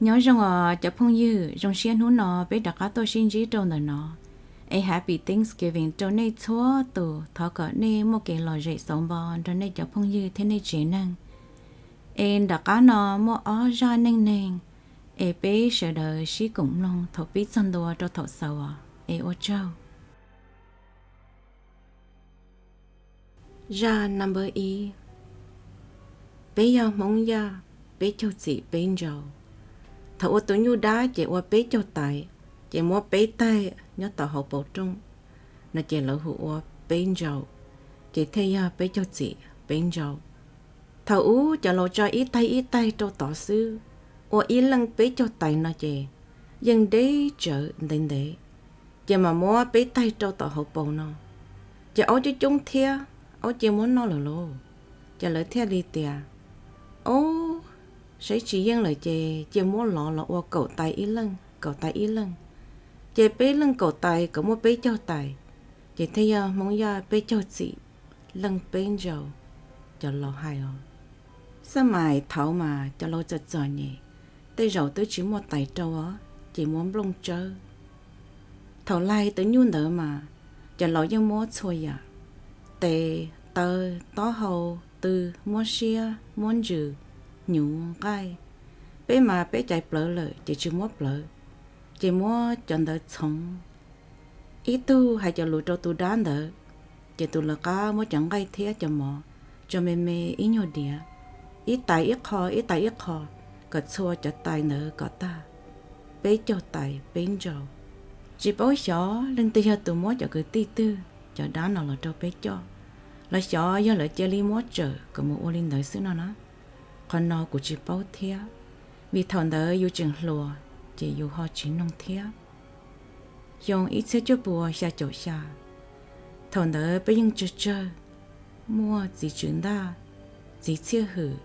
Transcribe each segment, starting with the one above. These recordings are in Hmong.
Nyob zoo os cov phooj ywg, zoo siab hnub no peb rov qab tuaj sib ntsib rau ntawm no. Es Happy Thanksgiving rau nej txhua tus, thov kom nej muaj kev lom zem xauv npo nrog nej cov phooj ywg thiab nej tsev neeg. Es nram qab no muaj ob zaj neej neeg, es peb sawv daws sib koom mloog thaum pib txog ntua rau thaum xaus os, es ua tsaug. Zaj number ib. Peb yog Hmoob Yaj, peb caug txim peb ntsau. Thaum ua tus nyuj dab ces ua peb caug tais, ces muab peb taig nyob tom hauv paus rooj no ces lawv hu ua peb ntsau, ces thiaj yog peb caug txim peb ntsau. Thaum ub cov laus tso ib taig ib taig rau tod xwb, ua ib leej peb caug tais no ces yeej deb tsawv ntev ntev, ces mam muab peb taig rau tom hauv paus no, ces aub coob coob thiab, aub cia muab noj lawm lauj. Ces lawv thiaj li tias, aub, saib tsis yeej lawm ces cia muab lov los ua kaum tais ib leej, kaum tais ib leej, ces peb leej kaum tais kom muaj peb caug tais, ces thiaj yog Hmoob Yaj peb caug txim leej peb ntsau, cov laus hais os. Xab mais thaud mas cov laus txom txom nyem, tej zaum twb tsis muaj tais rau os, ces muab nplooj tsawb. Thaum laig tus nyuj ntawd mas cov laus yeej muab txhua yam, tes, taw, taub hau, tw, muab siab, muab ntsws, hnyuv, nqaij. Peb mas peb cais plawv lawm ces tsis muab plawv, ces muab cov ntawd txhoov. Ib tug hais cov lus rau tus dab ntawd, ces tus lawv qab muab cov nqaij thiab cov mov tso me me ib nyuag diav, ib tais ib qho ib tais ib qho, kom txhua cov tais ntawd kom tag, peb caug tais peb ntsau. Tsis paub xyov leej twg yog tus muab cov kwv tij twg cov dab no los rau peb coj, los xyov yog lawv cia li muab tsawm kom mus ua li ntawd xwb no na. Qhov no kuv tsis paub thiab, vim thaum ntawd yus tseem hluas, ces yus ho tsis noog thiab. Xyoo ib txhiab cuaj puas xya caum xya, thaum ntawd peb yeej tsawg tsawg, muaj txiv Tswv Ntaj, txiv Txhiaj Hwm.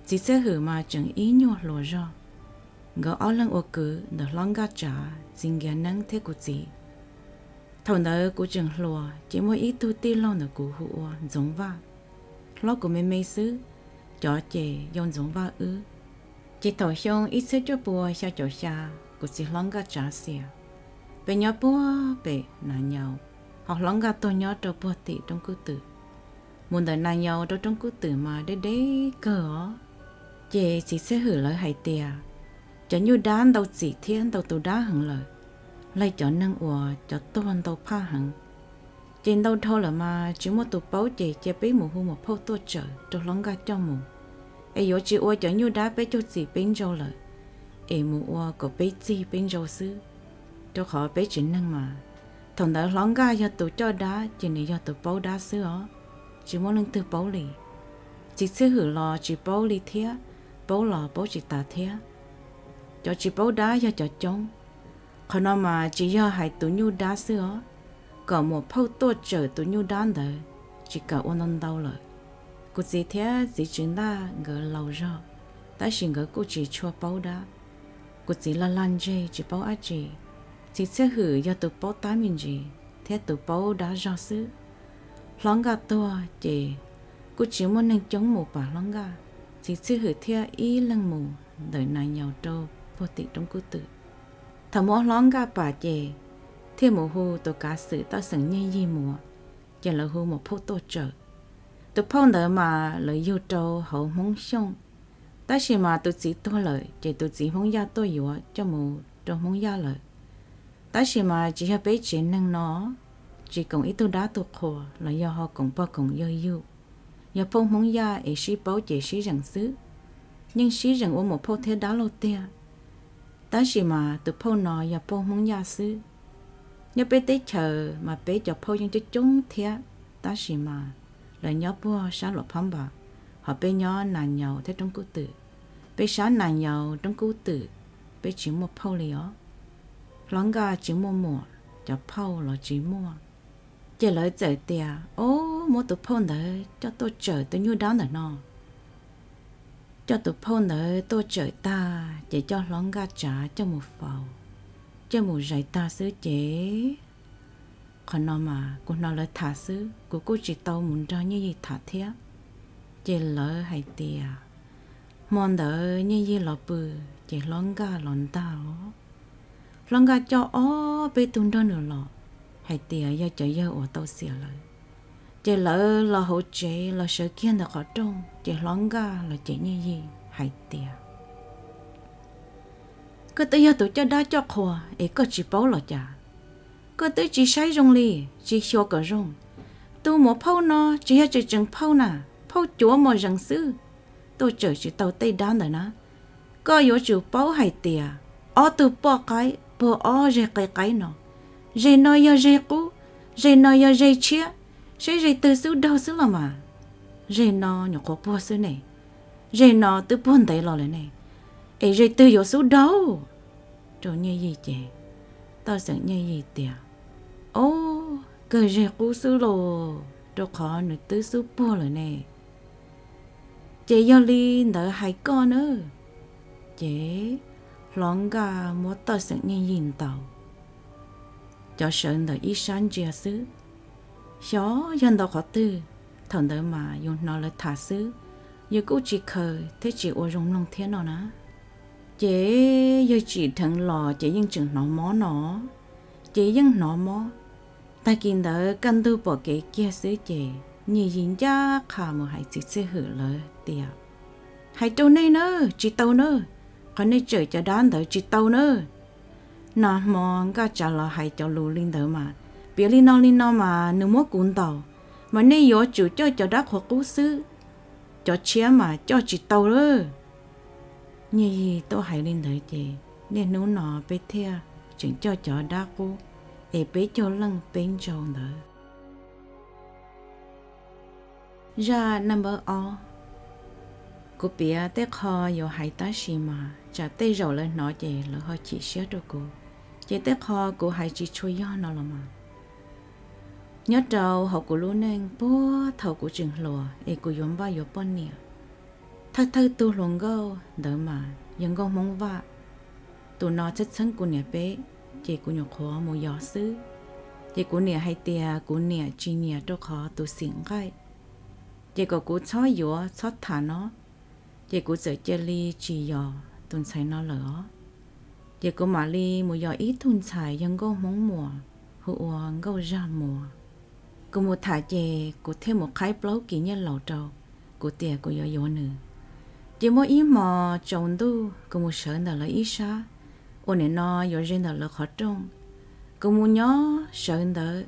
Txiv Txhiaj Hwm mas tseem ib nyuag hluas zog, nkawd ob leeg ua kwv ntawm hlob Nkaj Tsav, txiv Nkiav Neeb thiab kuv txiv. Thaum ntawd kuv tseem hluas ces muaj ib tug tij laug ntawm kuv hu ua Ntxoov Vaj, hlob kuv me me xwb, cov ces yau Ntxoov Vaj wb. Ces thaum xyoo ib txhiab cuaj puas xya caum xya, kuv txiv hlob Nkaj Tsav xiam, peb nyob puag pem Nas Nyaus, ho hlob Nkaj tuag nyob rau puag tim Roob Kub Twm. Mus ntawm Nas Nyaus rau Roob Kub Twm mas deb deb kawg os. Ces txiv Txhiaj Hwm lawv hais tias cov nyuj dab ntau txim thiab ntau tus dab heev lawm, laig cov neeg uas cov tuag ntau phaj heev. Ces ntau dhau lawm mas tsis muaj tus paub ces cia peb mus hu muam phauj tuaj tsawm rau hlob Nkaj coj mus, es yuav tsis ua cov nyuj dab peb caug txim peb ntsau lawm, es mus ua kaum peb txig peb ntsau xwb, rau qhov peb tsev neeg mas. Thaum ntawd hlob Nkaj yog tus coj dab ces nws yog tus paub dab xwb os, tsis muaj leej twg paub li. Txiv Txhiaj Hwm los tsis paub li thiab, paub los paub tsis tas thiab. Cov tsis paub dab yog cov coob. Qhov no mas tsis yog hais tus nyuj dab xwb os, kom muam phauj tuaj tsawm tus nyuj dab ntawd tsis kam ua ntau ntau lawm. Kuv txiv thiab txiv Tswv Ntaj nkawd laus zog, tab sis nkawd kuj tsis tshua paub dab. Kuv txiv lag lag ntseg tsis paub dab tsi. Txiv Txhiaj Hwm yog tus paub tab me ntsis thiab tus paub dab zog xwb. Hlob Nkaj tuag ces kuj tsis muaj neeg coob mus pam hlob Nkaj, txiv Txhiaj Hwm thiaj ib leeg mus ntawm Nas Nyaus rau puag tim Roob Kub Twm. Thaum muab hlob Nkaj pam ces thiaj mus hu tus kav xwm Taj Xeem Nyiaj Yig Muas, ces lawv hu muam phauj tuaj tsawm. Tus phauj ntawd mas lawv yug rau hauv Hmoob Xyooj, tab sis mas tus txiv tuag lawm ces tus txiv Hmoob Yaj tuaj yuav coj mus rau Hmoob Yaj lawm. Tab sis mas tsis yog peb tsev neeg no, tsis koom ib tug dab tug qhua los yog ho koom pog koom yawg yug, yog phauj Hmoob Yaj es sib paub ces sib zeem xwb. Yeej sib zeem ua muam phauj thiab dab laug tiag, tab sis mas tus phauj no yog phauj Hmoob Yaj xwb. Nyob peb teb chaws mas peb cov phauj yeej coob coob thiab, tab sis mas lawv nyob puag sab Luam Phab Npas, ho peb nyob Nas Nyaus thiab Roob Kub Twm. Peb sab Nas Nyaus Roob Kub Twm peb tsis muaj phauj li os. Hlob Nkaj tsis muaj muam, cov phauj los tsis muaj. Ces lawv txawm tias, o, muab tus phauj ntawd coj tuaj tsawm tus nyuj dab ntawm no. Coj tus phauj ntawd tuaj tsawm tag ces coj hlob Nkaj Tsav coj mus faus, coj mus zais tag xwb ces qhov no mas kuv hnov lawv tham xwb, kuv kuj tsis tau mus nrog Nyiaj Yig tham thiab. Ces lawv hais tias Hmo ntawd Nyiaj Yig los pw, ces Hlob Nkaj los ntag os. Hlob Nkaj coj ob peb tug nrog nws los, hais tias yog cov yawg uas tau xiam lawm. Ces lawv los hauv tsev los sawv kiag ntawm qhov rooj, ces Hlob Nkaj los cem Nyiaj Yig hais tias, Koj twb yog tus coj dab coj qhua es koj tsis paub los cas? Koj twb tsis saib zoo li, tsis xyuas kom zoo. Tus muam phauj no tsis yog tseem tseem phauj na, phauj cuav mos zees xwb, tuaj tsawm tsis tau tej dab ntawd na. Koj yuav tsum paub hais tias ob tug poj qaib puag ob zeg qe qaib no, zeg no yog zeg qub, zeg no yog zeg tshiab, seb zeg twg xub daug xwb los mas. Zeg no nyuam qhuav puag xwb ne, zeg no twb puag ntev los lawm ne, es zeg twg yuav xub daug? Rau Nyiaj Yig ces Toj xeem Nyiaj Yig tias, Ob, kawg zeg qub xwb los, rau qhov nws twb xub puag lawm ne. Ces yog li ntawd hais koj na. Ces Hlob Nkaj muab Toj xeem Nyiaj Yig ntaus, cov sawv ntawm ib sab ntsia xwb. Xyov yog ntaus qhov twg, thaum ntawd mas yus hnov lawv tham xwb, yus kuj tsis khaws thiab tsis ua zoo mloog thiab no na. Ces yawg tsim dheev los ces yeej tseem hnov mob no, ces yeej hnov mob. Tag kis ntawd kaj ntug pom kev kiag xwb ces Nyiaj Yig ncaj qha mus hais txiv txhiaj hwm lawv tias, Hais rau nej na, tsis tau na, qhov nej tsawm cov dab ntawd tsis tau na. Nag hmo Nkaj Tsav los hais cov lus li ntawd mas, piav li no li no mas nws muab kuv ntaus, mas nej yuav tsum coj cov dab qhuav qub xwb, cov tshiab mas coj tsis tau lawm. Nyiaj Yig tuaj hais li ntawd ces niaj hnub no peb thiaj tseem coj cov dab qub es peb caug leej peb ntsau ntawd. Zaj number ob. Kuv piav tej qho yuav hais tab sis mas tsam tej zaum lawv hnov ces lawv ho chim siab rau kuv, ces tej qho kuv hais tsis tshua yog no los mas. Nyob rau hauv kuv lub neej puag thaum kuv tseem hluas es kuv yuav npaj yuav poj niam, thawj thawj tug hluas nkauj ntawd mas yog nkauj Hmoob Vaj. Tus no txheeb txheeb kuv niam peb, ces kuv nyuam qhuav mus yos xwb. Ces kuv niam hais tias kuv niam tsis nyiam rau qhov tus xim nqaij, ces kom kuv txhob yuav txhob tham no, ces kuv txawm cia li tsis yos tus ntxhais no lawm os. Ces kuv mam li mus yos ib tug ntxhais yog nkauj Hmoob Muas, hu ua Nkauj Zaj Muas. Kuv mus tham ces kuv thiaj mus qhaib plaub kis nyiaj laus rau, kuv tias kuv yuav yuav nws. Ces muaj ib hmo tsaus ntuj kuv mus sawv ntawm lawv ib sab, uas nim no yuav ze ntawm lawv qhov rooj. Kuv mus nyob sawv ntawd,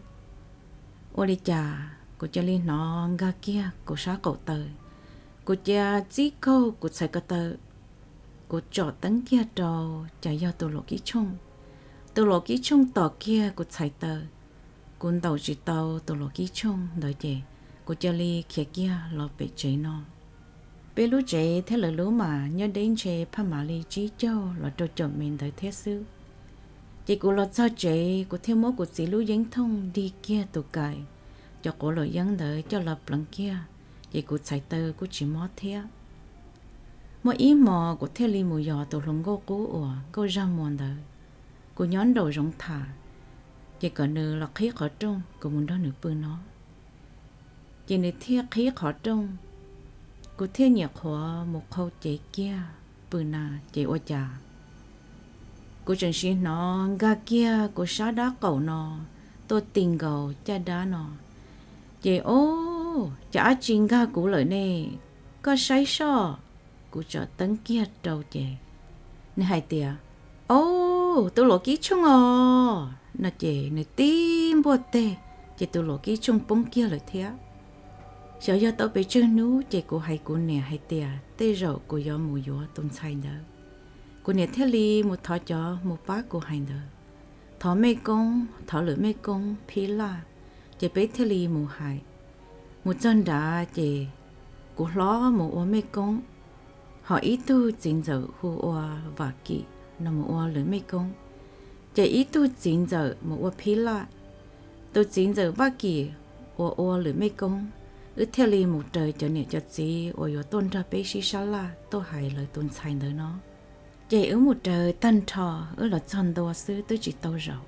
ua li cas kuv cia li hnov nkag kiag kuv sab qaum taw. Kuv cia txib kaug kuv txhais ko taw, kuv tsom teeb kiag rau, cas yog tus luam kib tshooj. Tus luam kib tshooj tom kiag kuv txhais taw. Kuv ntaus tsis tau tus luam kib tshooj ntawd ces kuv cia li khiav kiag los pem tsev no. Peb lub tsev thiab lawv lub mas nyob deb ntshe phaj mam li tsib caug los rau caum mev ntawd thiab xwb. Ces kuv los txog tsev kuv thiaj muab kuv txiv lub yeeb thooj dig kiag tus kais, cov quav luam yeeb ntawd coj los pleev kiag, ces kuv txhais taw kuj tsis mob thiab. Muaj ib hmo kuv thiaj li mus yos tus hluas nkauj qub uas Nkauj Zaj Muas ntawd. Kuv nyob nraum zoov tham, ces kom nws los qhib qhov rooj kuv mus nrog nws pw no. Ces nws thiaj qhib qhov rooj, kuv thiaj nyuam qhuav mus qhau cev kiag pw na ces ua cas kuv tseem sim hnov nkag kiag kuv sab dab qaum no tuaj ti nkaus caj dab no. Ces, Ob, cas dab tsi nkag kuv lawm ne? Koj saib soj. Kuv tsom teeb kiag rau ces nws hais tias, Ob, tus luam kib tshooj os, no ces nws tib npuaj teg, ces tus luam kib tshooj poob kiag lawm thiab. Xyov yog tau pes tsawg hnub ces kuv hais kuv niam hais tias tej zaum kuv yuav mus yuav tus ntxhais ntawd. Kuv niam thiaj li mus thov cov mus pab kuv hais ntawd, thov mej koob, thov lwm mej koob phib laj, ces peb thiaj li mus hais. Mus txog nrad ces kuv hlob mus ua mej koob, ho ib tug txiv ntxawm hu ua Vam Kim no mus ua lwm mej koob, ces ib tug txiv ntxawm mus ua phib laj. Tus txiv ntxawm Vaj Kim uas ua lwm mej koob, wb thiaj li mus raws cov niam cov txiv uas yuav tuaj nrog peb sib sab laj tuaj hais lawv tus ntxhais ntawd no. Ces wb mus raws tag nrho, wb los txog ntua xwb twb tsis tau zaum,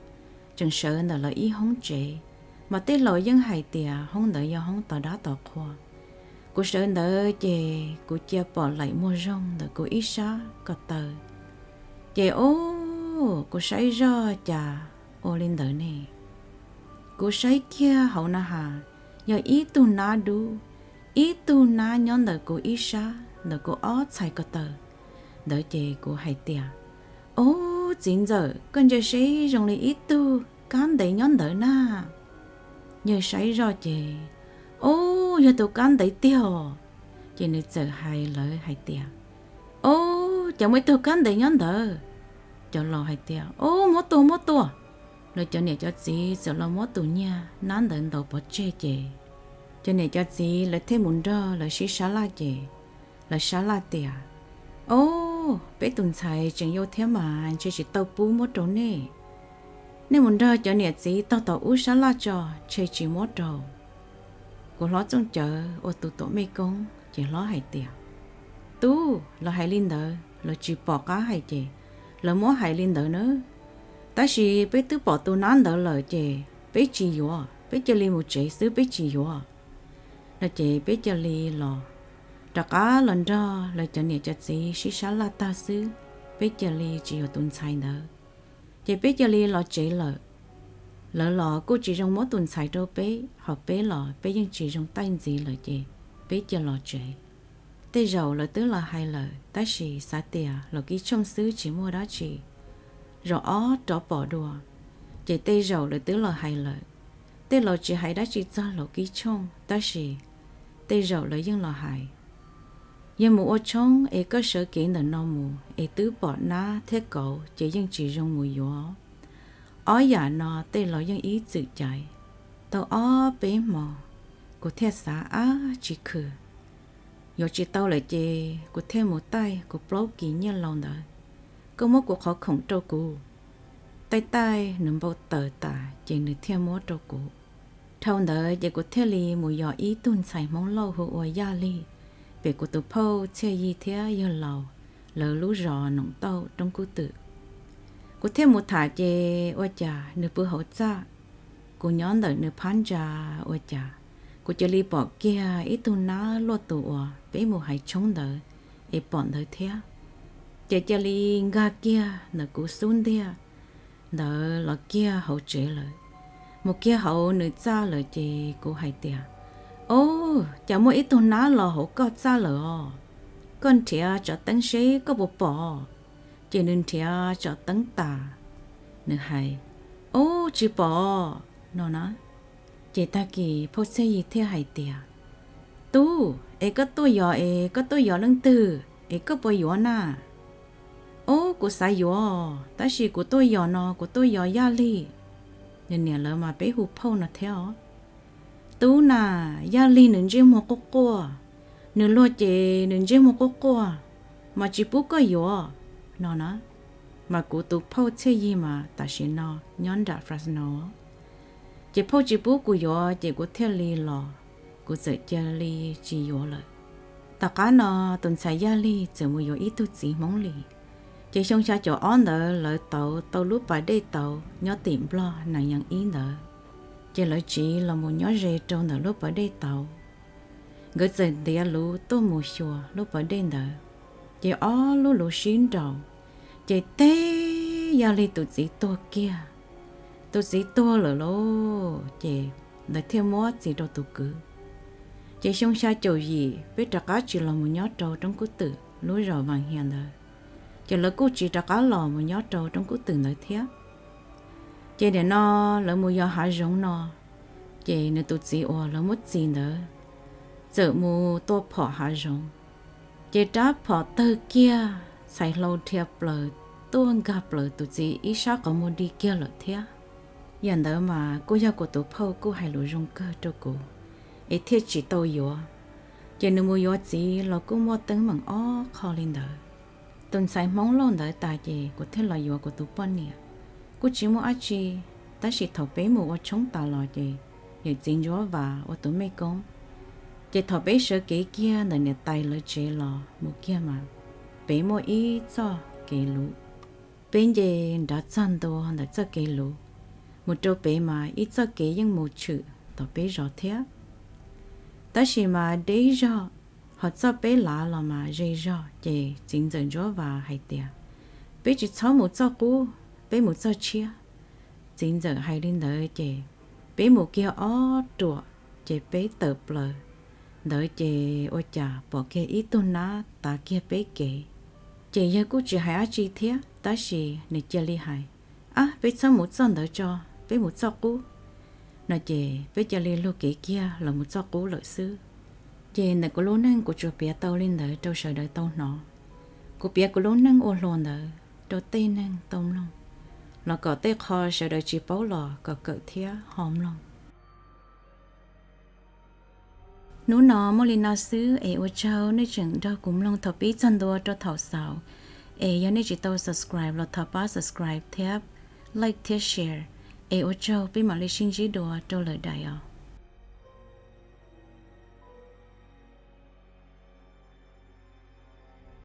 tseem sawv ntawm lawv ib hoob tsev, mas tej laus yeej hais tias hoob ntawd yog hoob tov dab tov qhua. Kuv sawv ntawd ces kuv cia pom laim muag zoog ntawm kuv ib sab ko taw. Ces o, kuv saib zoj cas ua li ntawd ne. Kuv saib kiag hauv na has, yog ib tug nab dub, ib tug nab nyob ntawm kuv ib sab ntawm kuv ob txhais ko taw ntawd ces kuv hais tias, o, txiv ntxawm, koj ntsia seb zoo li ib tug kab ntev nyob ntawd na. Yawg saib zoj ces, o, yog tus kab ntev tiag os. Ces nws txawm hais lawv hais tias, o, cas muaj ib tug kab ntev nyob ntawd. Cov laus hais tias, o, muab tua, muab tua. Lawv cov niam cov txiv txawm los muab tus niag nab ntawd ntaus pov tseg ces cov niam cov txiv lawv thiaj mus nrog lawv sib sab laj ces lawv sab laj tias, o, peb tus ntxhais tseem yau thiab mas ntshe tsis tau pub muab rau nej. Nej mus nrog cov niam txiv taug tom ub sab laj tso, ntshe tsis muab rau. Kuv hlob Txooj Cawv ua tus tuam mej koob ces hlob hais tias, tub, lawv hais li ntawd lawv tsis pom qab hais ces lawv muab hais li ntawd na. Tab sis peb twb pom tus nab ntawd lawm ces peb tsis yuav, peb cia li mus tsev xwb, peb tsis yuav. No ces peb cia li los, rov qab los nrog lawv cov niam cov txiv sib sab laj tag xwb, peb cia li tsis yuav tus ntxhais ntawd, ces peb cia li los tsev lawm. Lawv los kuj tsis zoo muab tus ntxhais rau peb, ho peb los peb yeej tsis zoo taij ntxiv lawm ces peb cia los tsev. Tej zaum lawv twb los hais lawm tab sis xav tias los kib tshooj xwb tsis muaj dab tsi, zaum ob rov pom dua, ces tej zaum lawv twb los hais lawm. Tej laus tsis hais dab tsi txog los kib tshooj tab sis tej zaum lawv yeej los hais. Yog mus ua tshoob es koj sawv kev ntawm no mus es twb pom nab thiab kauv ces yeej tsis zoo mus yuav. Ob yam no tej laus yeej ib txwm caiv. Tau ob peb hmo, kuv thiaj xav ab tsis khwm, yuav tsis tau lawm ces kuv thiaj mus taij kuv plaub kis nyiaj laus ntawd, koj muab kuv qhov khoom rau kuv. Taij taij nws npau taws tas ces nws thiaj muab rau kuv. Dhau ntawd ces kuv thiaj li mus yos ib tug ntxhais Hmoob Lauj hu ua Yaj Lig, pem kuv tus phauj Txhiaj Yig thiab yawg laus lawv lub zos Noom Tauj roob kub twm. Kuv thiaj mus tham ces ua cas nws pw hauv txaj, kuv nyob ntawm nws phab ntsa, ua cas kuv cia li pom kiag ib tug nab luaj tus uas peb mus hais tshoob ntawd es pom ntawd thiab. Ces cia li nkag kiag ntawm kuv xub ntiag ntawd los kiag hauv tsev lawm. Mus kiag hauv nws txaj lawm ces kuv hais tias, o, cas muaj ib tug nab los hauv koj txaj lawm os, koj nrhiav tsov teeb seb koj puas pom. Ces nws nrhiav tsov teeb tas, nws hais, o, tsis pom, no na. Ces tag kis phauj Txhiaj Yig thiaj hais tias, tub, es koj tuaj yos es koj tuaj yos leej twg es koj puas yuav na? O, kuv xav yuav tab sis kuv tuaj yos no kuv tuaj yos Yaj Lig. Nws niam lawv mas peb hu phauj no thiab os. Tub na, Yaj Lig nws ntsej muag quaj quaj, nws luag ces nws ntsej muag quaj quaj, mas tsis pub koj yuav, no na. Mas kuv tus phauj Txhiaj Yig mas tam sim no nyob nram Fresno. Ces phauj tsis pub kuv yuav ces kuv thiaj li los, kuv txawm cia li tsis yuav lawm. Tom qab no tus ntxhais Yaj Lig txawm mus yuav ib tug txiv Hmoob Lis. Ces xyoo xya caum ob ntawd lawv tauv tau lub pas dej tauv nyob tim Nplog Nas Yees ib ntawd. Ces lawv tsiv los mus nyob ze rau ntawm lub pas dej tauv. Nkawd txawm ntiav luv tuaj mus xyuas lub pas dej ntawd, ces ob lub luv sib nraus, ces teb Yaj Lig tus txiv tuag kiag. Tus txiv tuag lawm lauj, ces lawv thiaj muab txis rau tus kwv. Ces xyoo xya caum yim peb rov qab tsiv los mus nyob rau roob kub twm lub zos Vas Hias ntawd, ces lawv kuj tsiv rov qab los mus nyob rau roob kub twm ntawd thiab. Ces nim no lawv mus yos hav zoov no, ces nws tus txiv uas lawv muab txis ntawd txawm mus tua phom hav zoov. Ces rab phom tawg kiag, txhais hlau dhia plaws tuaj nkag plaws tus txiv ib sab qhov muag di kiag lawm thiab. Yam ntawd mas kuj yog kuv tus phauj kuj hais lus zoo kawg rau kuv, es thiaj tsis tau yuav. Ces nws mus yuav txiv los kuj muaj teeb meem ob qho li ntawd. Tus ntxhais Hmoob Lauj ntawd tas ces kuv thiaj los yuav kuv tus poj niam. Kuj tsis muaj dab tsi, tab sis thaum peb mus ua tshoob tas los ces yawm txiv Ntsuab Vas ua tus mej koob. Ces thaum peb sawv kev kiag ntawm niam tais lawv tsev los mus kiag mas peb muaj ib txoj kev luv. Peb nce nrad txog ntua ntawm txoj kev luv, mus rau pem mas ib txoj kev yeej mus tshwm tom peb zos thiab. Tab sis mas deb zog, ho txoj peb lav los mas ze zog, ces txiv ntxawm Ntsuab Vas hais tias, peb tsis txhob mus txoj qub, peb mus txoj tshiab. Txiv ntxawm hais li ntawd ces peb mus kiag ob ruam, ces peb tawm plaws ntawd ces ua cas pom kiag ib tug nab tav kiag peb kev. Ces yawg kuj tsis hais dab tsi thiab, tab sis nws cia li hais, ab, peb txhob mus txoj ntawd tso, peb mus txoj qub. No ces peb cia li lug kev kiag los mus txoj qub lawm xwb. Ces ntawm kuv lub neej kuv tsuas piav tau li ntawd rau sawv daws tau hnov. Kuv piav kuv lub neej ua hluas ntawd rau tej neeg tau mloog, los kom tej qho sawv daws tsis paub los kom kawm thiab ho mloog. Hnub no muaj li no xwb es ua tsaug nej tseem nrog kuv mloog thaum pib txog ntua rau thaum xaus. Es yog nej tsis tau subscribe los thov pab subscribe thiab like thiab share. Es ua tsaug, peb mam li sib ntsib dua rau lawm daim os.